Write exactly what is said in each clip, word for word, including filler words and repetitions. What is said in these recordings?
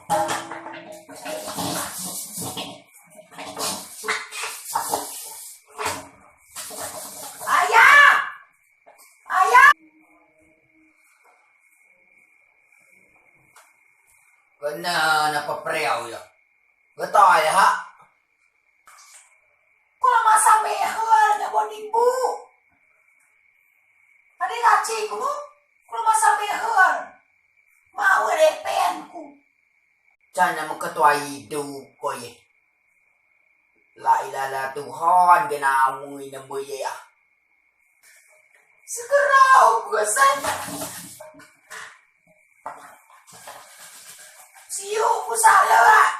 Ayah! Ayah! Kena napa periau ya? Getah ya, ha? Kulo masa mehel ne bonding bu. Ade laci ku bu. Kulo masa mehel. Mau repen ku. Cana meketuai idup ko ye. La ilaha Tuhan, genamui nembe ye ah. Segerau ku asai. Siuk ku salah.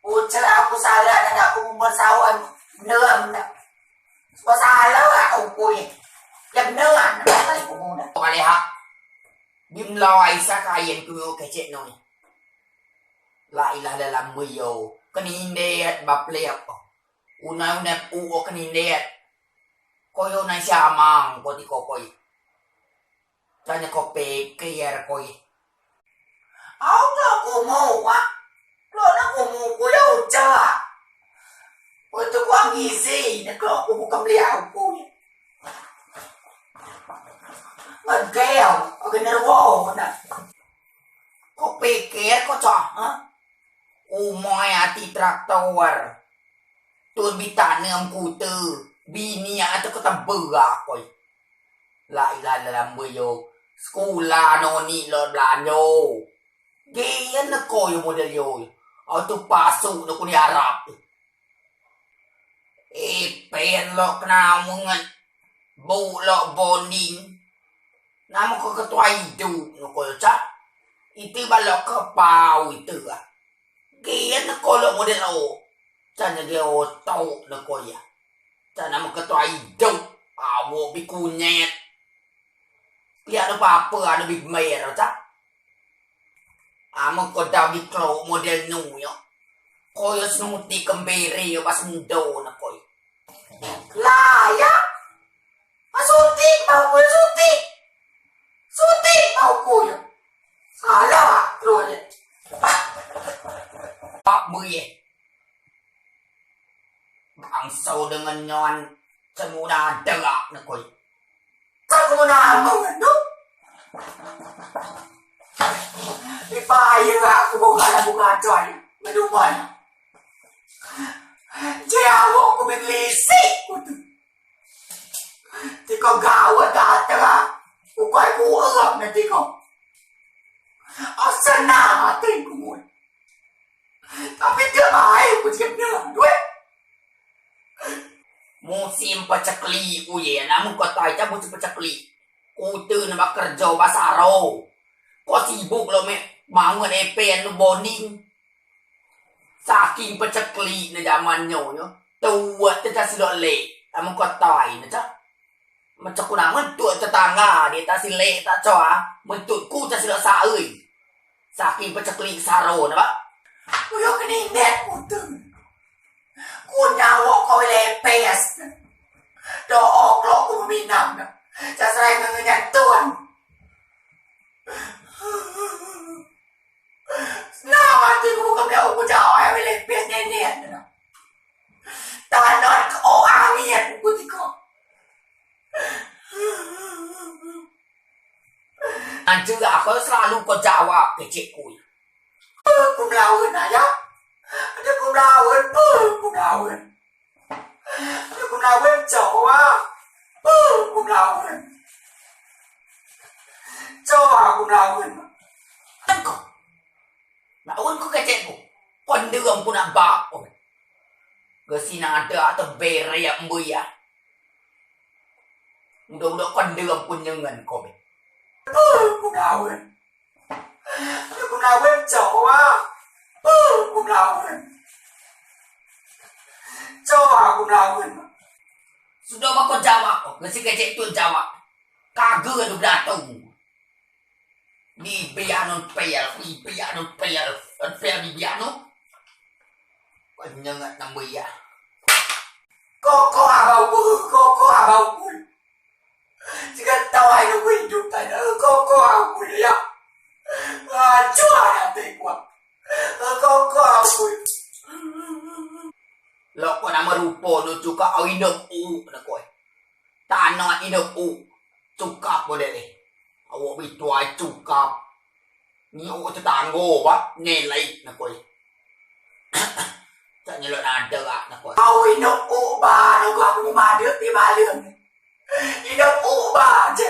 Ucel aku salah, nak aku bersawan. Bener, bener. Sebab salah aku ni. Ya bener, bener. Kali ha. Bim lawai sa kayen ku kecek noi. La ilaha illallah, mbe yo. Kenindet baplek. Unai unai uo kenindet. Ko yo unai siamang ko ti ko koi. Tanya ko peker koi. Au ko kumu wa. Ko na kumu ku yo uca. Ko tu kuang gizi ne ko kumu kembeli au ku. Ngegel, oke nervo na. Ko peker ko cah, ha? Umai ati traktor. Tun bi tanem kute, bini ate ko tebea koi. La ilaha illallah mbe yo. Sekula noni lo belanjo. Gen ne ko yo model yo. Au tu pasuk ne ku di Arab. Epen lok kenawengan. Buk lok bonding. Namen ko ketuai idup ne ko yo cak. Ite ba lok kepau ite ah. Gen ne ko lok model o. Cak ne gen otok ne ko ya. Cak namen ketuai idup. Awok bi kunyet. Piak ne papa anu bi mer cak. Amen ko dau di klok model nu yo. Ko yo senuti kembere yo pas mudo ne ko yo. Lah ya. Ah, suntik mau ku yo suntik. Suntik mau ku yo. Salah terus ye. Pak bu ye. Bangso dengan nyon semua derak ne ko yo. Kau mau nama tu? Ipaya aku bukan aku kacau ni. Meduman. Jauh aku mengelisik ku tu. Tiko gawa datang ah. Ukai ku uap ne tiko. Oh, senang ati ku mui. Tapi dia baik ku cakap dia dua. Musim peceklik uye, namen ko tai ca musim peceklik. Kute ne ba kerjo ba saro. Ko sibuk lo me mangun epen lu bonding. Saking peceklik ne zaman nyo nyo. Tuat te ca silok lek. Namen ko tai ne ca. Macam ku namen tuat tetangga dia tak silek tak coa. Mentut ku ca silok saei. Saking peceklik saro ne ba. Uyo kenindet kute. Ku nyawo ko lepes. Do'o klok ku minang. Cak serai ngengenyan tuan. Senang ati ku kemliak ku jauh ai wele pes nenek. Tanon ke o angin ku tiko. Anjing aku selalu ko jawab kecek ku. Ku melawan aja. Ada ku melawan, ku melawan. Aku melawen coa. Aku melawen. Coa aku melawen. Engko. Melawen ku kecek ku. Kondem ku nak bak. Gesi nada atau bere ya mbu ya. Udah-udah kondem ku nyengen ko be. Aku melawen. Aku melawen coa. Aku melawen. Coa aku melawen. Sudo ba ko jawab ko, gesi kecek tun jawab. Kagea du beratung. Di biak nun pel, di biak nun pel, pel di biak nun. Ko nyengat nambah ya. Koko abau bu, koko abau bu. Jika tau ai nu hidup tanya, koko abau bu ya. Kok kok aku. Lok ko namen rupo nu cuka au inok u ne koi. Tanah inok u cuka model e. Awok bi tuai cuka. Ni awok tetanggo ba nelai ne koi. Tak nyelok nada ak ne koi. Au inok u ba nu aku made ti balem. Inok u ba je.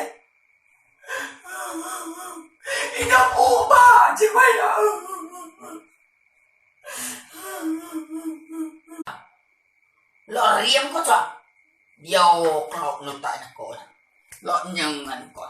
Inok u ba je koi. Lok riem ko cak. Dio kelok nutak ne ko. Lok nyengan ko.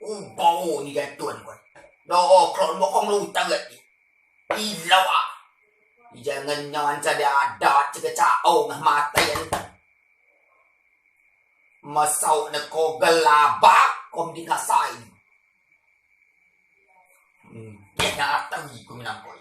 Ubau ni jatun ko. Do klok mokong lu taget ni. Ilau ah. Ijai ngenyan cade adat cekecak o ngeh matei. Mesau ne ko gelabak ko mending kasai. Hmm, dia nyatei ko minang koi.